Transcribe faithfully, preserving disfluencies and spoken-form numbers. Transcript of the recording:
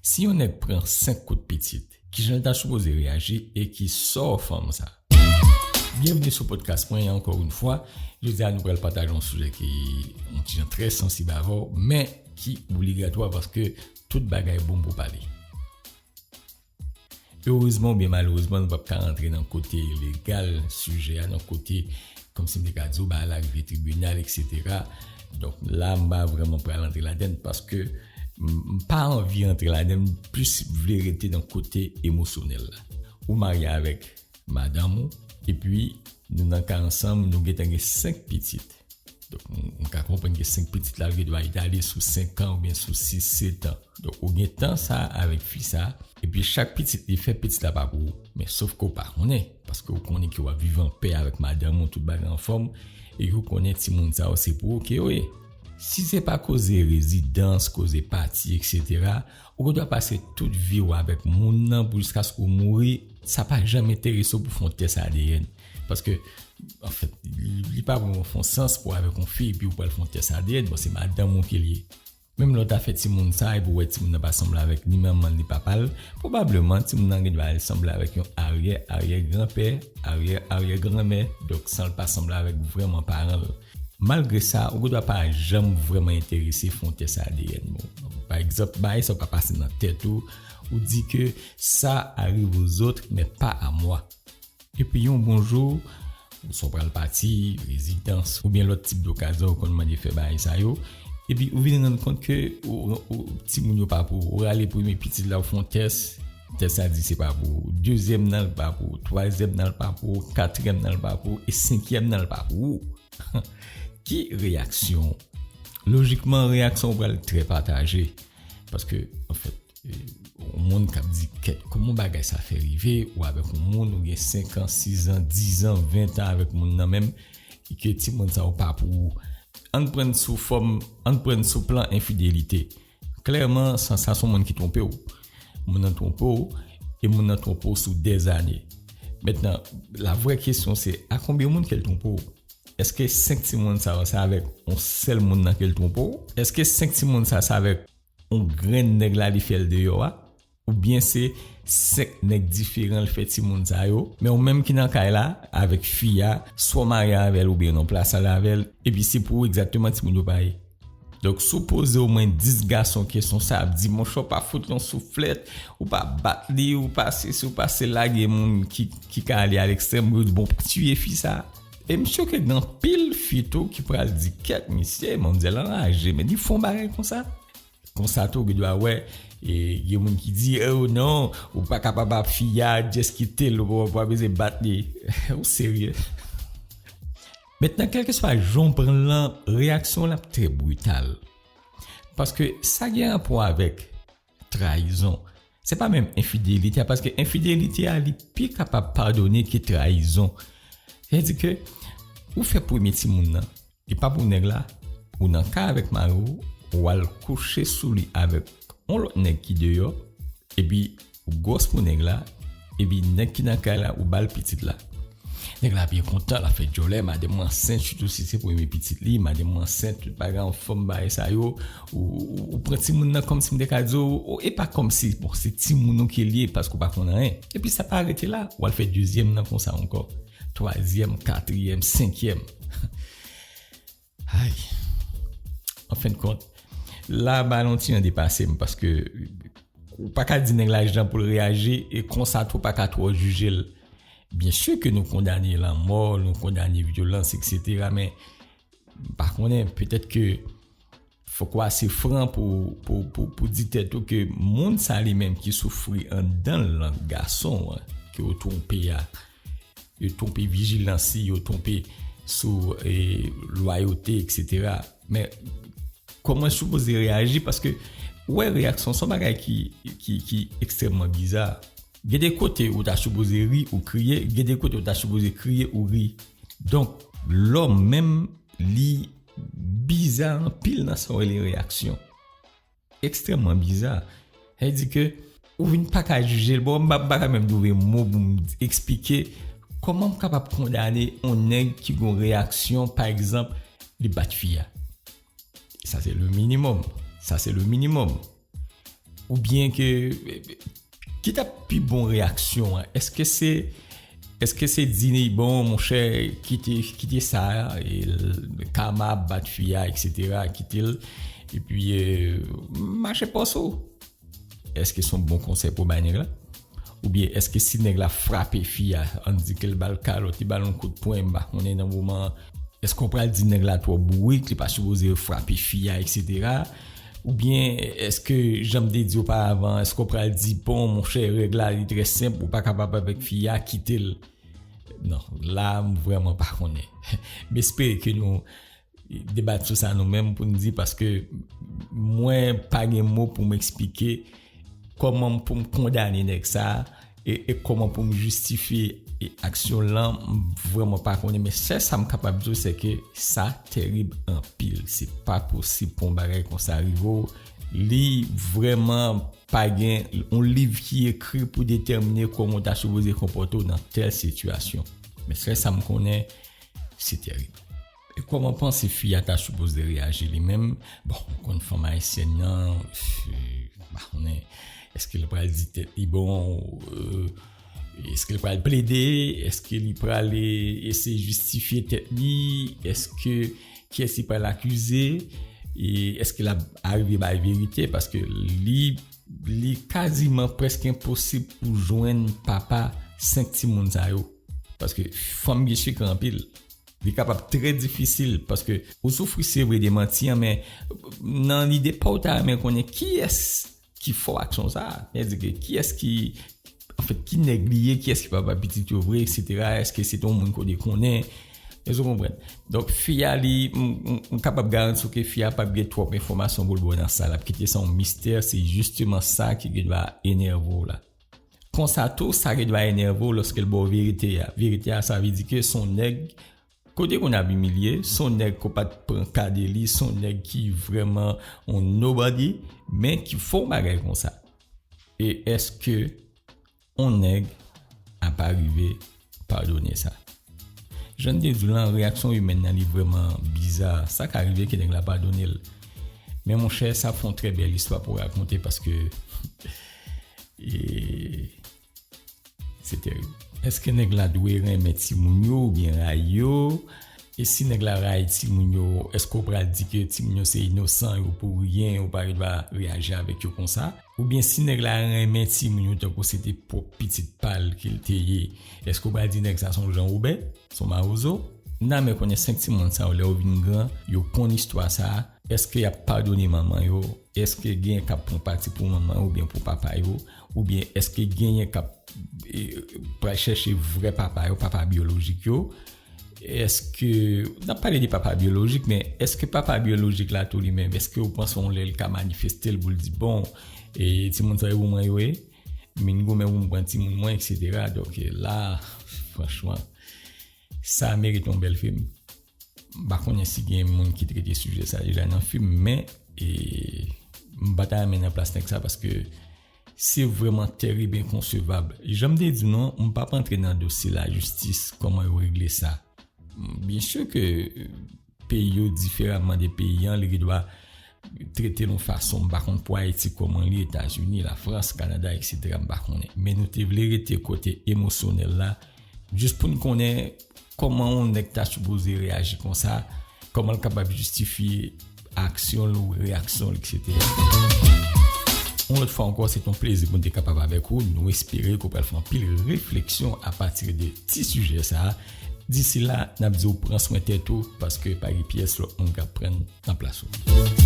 Si yon nèg pran senk kout pitit, kijan l ta sipoze reyaji e ki sò fanm sa? Byenvni sou podcast mwen ankò yon fwa. Jodi a nou pral pataje yon sijè ki yon ti jan trè sansib avè w, men ki obligatwa paske tout bagay bon pou pale. Erezman oubyen malerezman, nou p ap ka rantre nan kote legal sijè a, nan kote kòmsi m te ka di w bagay la rive tribinal, etsetera. Donk la, m pa vrèman pral rantre ladann paske m m pa anvi rantre ladann, m plis vle rete nan kote emosyonèl la. Ou marye avèk madanm ou, epi nou nan kay ansanm, nou gentan gen senk pitit. Donk, m, m ka konprann ke senk pitit la, l gen dwa etale sou senk an oubyen sou sis, sèt an. Donk, ou gen tan sa avèk fi sa, epi chak pitit li fè, pitit la pa pou ou. Men sof ke w pa konnen, paske w konnen ke w ap viv an pè avèk madanm ou, tout bagay anfòm, e ke w konnen timoun sa yo se pou ou ke yo ye. Si se pa koze rezidans, koze pati, etsetera, ou gen dwa pase tout vi w avèk moun nan pou jiskaske w mouri, sa pa janm enterese w pou fè yon tès A D N. Paske, anfèt, li, li pa vrèman fè yon sans pou w avèk yon fi epi w pral fè yon tès A D N, bon, se madanm ou ke l ye. Menm lè w ta fè timoun sa epi w wè timoun nan pa sanble avèk ni manman l ni papa l, pwobableman timoun nan gen dwa al sanble avèk yon aryè, aryè granpè, aryè, aryè granmè, donk san l pa sanble avèk vrèman paran l. Malgre sa, ou gen dwa pa janm vrèman enterese fè yon tès A D N. Bon, pa egzanp, bagay sa yo ka pase nan tèt ou, ou di ke ça arrive aux autres, mais pas à moi. Epi yon bon jou, swa w pral pati, rezidans, oubyen lòt tip dokazyon, ou konn mande fè bagay sa yo, epi ou vin rann kont ke ou, ou, timoun yo pa pou ou, ou rale premye pitit la, ou fè yon tès, tès la di se pa pou ou, dezyèm nan l pa pou ou, twazyèm nan l pa pou ou, katriyèm nan l pa pou ou, e senkyèm nan l pa pou ou. Ki reyaksyon w? Lojikman, reyaksyon w pral trè pataje. Paske, anfèt, e, yon moun k ap di, "Kèt, kòman bagay sa fè rive? Ou avèk yon moun, ou gen senk an, sis an, diz an, ven an avèk moun nan menm, e ke timoun sa yo pa pou ou." Ann pran l sou fòm, ann pran l sou plan enfidelite. Klèman, sa, sa se yon moun ki twonpe w. Moun nan twonpe w, e moun nan twonpe w sou dèzane. Mentnan, la vrè kesyon se, a konbyen moun ke l twonpe w? Èske senk timoun sa yo, se avèk yon sèl moun nan ke l twonpe w? Èske senk timoun sa, se avèk yon grenn nèg la li fè l deyò a? Oubyen se senk nèg diferan l fè timoun sa yo? Men ou menm ki nan kay la, avèk fi a, swa w marye avè l oubyen nan plas al avè l, epi se pou ou egzakteman timoun yo pa ye. Donk, si w poze omwen dis gason kesyon sa, ap di, "Monchè, w pa fout yon souflèt, ou pa bat li, ou pa sesi, ou pa sela," gen moun ki, ki ka ale a lekstrèm, yo di, "Bon, w pa tiye fi sa." E m si ke gen anpil fi tou ki pral di, "Kèt, misye, manmzèl anraje, men li fè yon bagay konsa." Konsa tou, ou gen dwa wè, e, gen moun ki di, "Oh non, ou pa kapab ap fi a, just kite l, ou pa, pa bezwen bat li." Ou serye? Mentnan, kèlkeswa jan w pran l lan, reyaksyon w la ap trè brital. Paske sa gen rapò avèk trayizon. Se pa menm enfidelite a, paske enfidelite a, li pi kapab padone ke trayizon. Sètadi ke ou fè premye timoun nan, li pa pou nèg la, ou nan kay avèk mari w, ou al kouche sou li avèk yon lòt nèg ki deyò, epi ou gwòs pou nèg la, epi nèg ki nan kay la, ou ba l pitit la. Nèg la byen kontan, l ap fè djòlè, madanm mwen ansent, sitou si se premye pitit li, madanm mwen ansent, tout bagay anfòm, bagay sa yo, ou, ou, ou pran timoun nan kòmsi m te ka di w, ou, e pa kòmsi, bon, se timoun ou ke l ye, paske w pa konn anyen. Epi sa pa rete la, w al fè dezyèm nan konsa ankò. Twazyèm, katriyèm, senkyèm. Ay. An fen de kont, la, ba l yon ti jan depase m, paske ou pa ka di nèg la jan pou l reyaji, e konsa tou, ou pa ka twò jije l. Byen si ke nou kondane lanmò, nou kondane vyolans, etsetera, men m pa konnen, petèt ke fòk ou ase fran pou, pou, pou, pou di tèt ou ke moun sa li menm ki soufri anndan l lan gason an, ke yo twonpe a, yo twonpe vijilans li, yo twonpe sou, e, lwayote, etsetera. Men, kòman w sipoze reyaji? Paske, ou wè, reyaksyon se yon bagay ki, ki, ki ekstrèmman biza. Gen de kote ou ta sipoze ri, ou kriye, gen de kote ou ta sipoze kriye, ou ri. Donk, lòm menm, li biza anpil nan sa w rele reyaksyon. Ekstrèmman biza. Sa vle di ke ou vin pa ka jije l. Bon, m pa, m pa ka menm twouve mo pou m eksplike kòman m kapab kondane yon nèg ki gen yon reyaksyon, pa egzanp, li bat fi a. Sa se le minimòm. Sa se le minimòm. Oubyen ke ki t ap pi bon reyaksyon an? Èske se èske se di li, bon, monchè, kite kite sa, e, kama ap bat fi a, et cetera, kite l, epi, e, mache pòs ou? Èske se yon bon konsèy pou bay nèg la? Oubyen èske si nèg la frape fi a, ann di ke l ba l kalòt, li ba l yon kout pwen, m pa konnen nan moman an, èske w pral di nèg la twò bourik, li pa sipoze frape fi a, et cetera? Oubyen èske, jan m te di oparavan, èske w pral di, bon, monchè, règ la, li trè senp, ou pa kapab avèk fi a, kite l? Non, la, m vrèman pa konnen. M espere ke nou debat sou sa nou menm pou n di, paske mwen pa gen mo pou m eksplike kòman pou m kondane nèg sa a, e, e kòman pou m jistifye, e, aksyon lan, m vrèman pa konnen, men sèl sa m kapab di w, se ke sa tèrib anpil. Se pa posib pou yon bagay konsa rive w. Li vrèman pa gen yon liv ki ekri pou detèmine kòman w ta sipoze konpòte w nan tèl sitiyasyon. Men sèl sa m konnen, se tèrib. E kòman w panse fi a ta sipoze reyaji li menm? Bon, ou konn fanm ayisyèn nan, m pa konnen, èske l pral di tèt li bon, e, èske l pral plede, èske li pral, e, eseye jistifye tèt li, èske, kiyès li pral akize, e èske l ap arive bay verite, paske li, li kaziman prèske enposib pou jwenn papa senk timoun sa yo, paske fanm gen sekrè anpil. Li kapab trè difisil, paske ou soufri, se vre, de manti an, men nan lide pa w, w ta renmen konnen kiyès ki fè w aksyon sa a. Sètadi ke kiyès ki, anfèt, ki nèg li ye, kiyès ki papa pitit yo vre, et cetera. Èske se te yon moun kote konnen? Èske w konprann? Donk, fi a, li, m, m, m kapab garanti w ke fi a p ap gen twòp enfòmasyon pou l ba w nan sa. L ap kite sa yon mistè, se jisteman sa ki gen dwa enève w la. Konsa tou, sa gen dwa enève w lòske l ba w verite a. Verite a, sa vle di ke se yon nèg kote konn ap imilye, se yon nèg ke w pa t pran ka de li, se yon nèg ki vrèman yon nobody, men ki fè yon bagay konsa. E èske yon nèg ap arive padone sa? Jan m te di w lan, reyaksyon imèn nan, li vrèman biza. Sa ka rive ke nèg la padone l. Men monchè, sa fè yon trè bèl istwa pou rakonte, paske, e, se tèrib. Èske nèg la dwe renmen timoun yo oubyen rayi yo? E si nèg la rayi timoun yo, èske w pral di ke timoun yo se inosan, yo pou ryen, ou pa gen dwa reyaji avèk yo konsa? Oubyen si nèg la renmen timoun yo tankou se te pwòp pitit pa l ke l te ye, èske w pral di nèg sa se yon Jan Wobè, se yon mawozo? N a men konnen senk timoun sa yo, lè yo vin gran, yo konn istwa sa a, èske y ap padone manman yo? Èske genyen k ap pran pati pou manman yo oubyen pou papa yo? Oubyen èske genyen k ap, e, pral chèche vrè papa yo, papa byolojik yo? Èske, n ap pale de papa byolojik, men èske papa byolojik la tou li menm, èske w panse yon lè l ka manifeste l pou l di, bon, e, timoun sa yo pou mwen yo ye, m vin goumen pou m pran timoun mwen, et cetera. Donk, e, la, franchman, sa merite yon bèl fim. M pa konnen si gen moun ki trete sijè sa deja nan fim, men, e, m pa ta renmen nan plas nèg sa, paske se vrèman tèrib, enkonsevab. Jan m te di w lan, m p ap antre nan dosye lajistis, kòman yo regle sa. Byen si ke, e, peyi yo diferaman de peyi an, li gen dwa trete l yon fason, m pa konn pou Ayiti kòman li, Etazini, Lafrans, Kanada, et cetera, m pa konnen. Men nou te vle rete kote emosyonèl la, jis pou n konnen kòman yon nèg ta sipoze reyaji konsa, kòman l kapab jistifye aksyon l ou reyaksyon l, et cetera. Yon lòt fwa ankò, se t yon plezi pou n te kapab avèk ou. Nou espere ke w pral fè anpil refleksyon apati de ti sijè sa a. Disi la, n ap di w pran swen tèt ou, paske pa gen pyès lòt moun k ap pran nan plas ou.